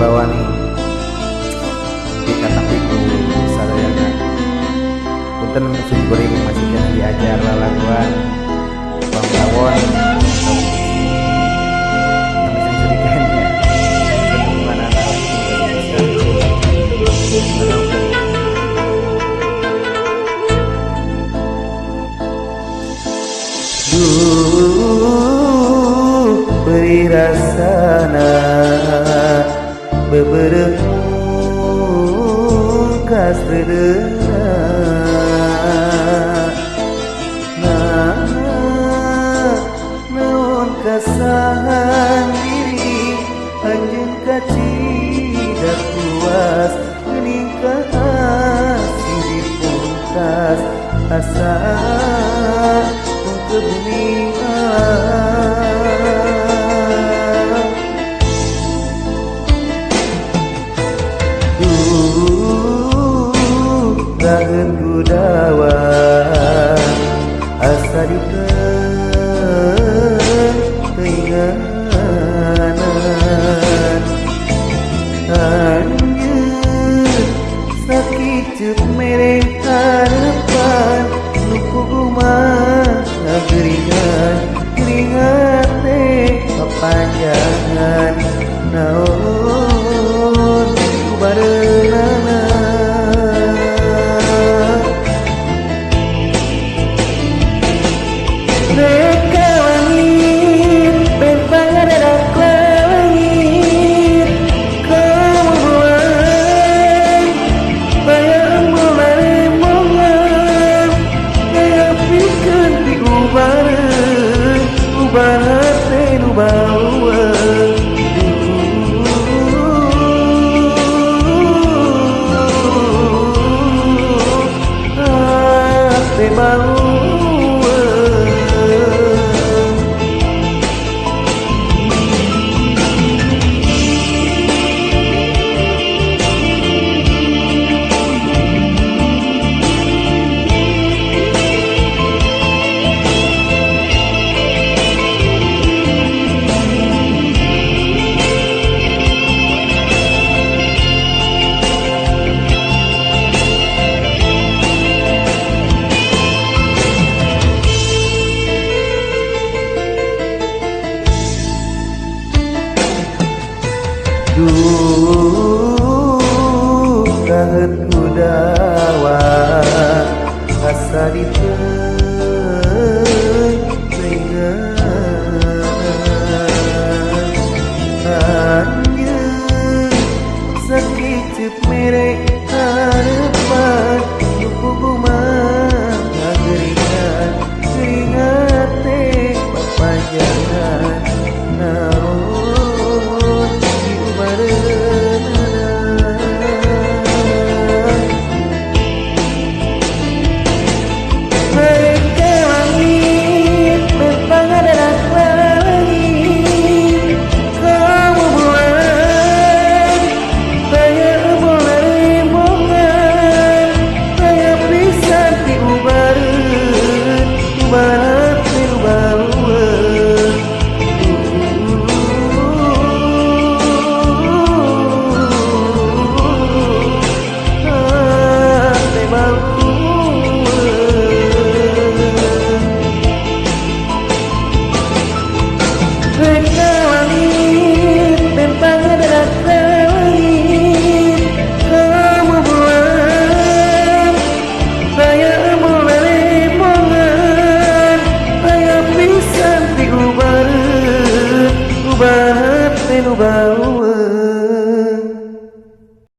Bawani di katampi ku sadayana. Punten sim kuring masih kena diajar lalaguan pamawon duh beri rasana bebereng kasredeuna nah naon kasahan diri anjeun kacida puas geuning kasih dipungkas asa ke bumi. Duh rageun ku dawa asa diteuinganan anjeun sakitu mere harapan nu kumaha geringan geringan teh papanjangan naon ku bareunana reka langit pepangadadak langit kamu buang bayang bulan kaya pikeun ti ubareun ubar teh nu baueun teh baueun. Duh raheut ku dawa asa diteuingan anjeun sakitu mere harapan nu kumaha geringan geringan teh papanjangan naon mereka langit pepangadadak langit kamu bulan saya bulan rimbungan saya pisan ti ubareun ubarat ti baueun teh baueun. Reka langit pepangadadak langit kamu bulan saya bulan rimbungan saya pisan ti ubareun ubarat ti nu baueun.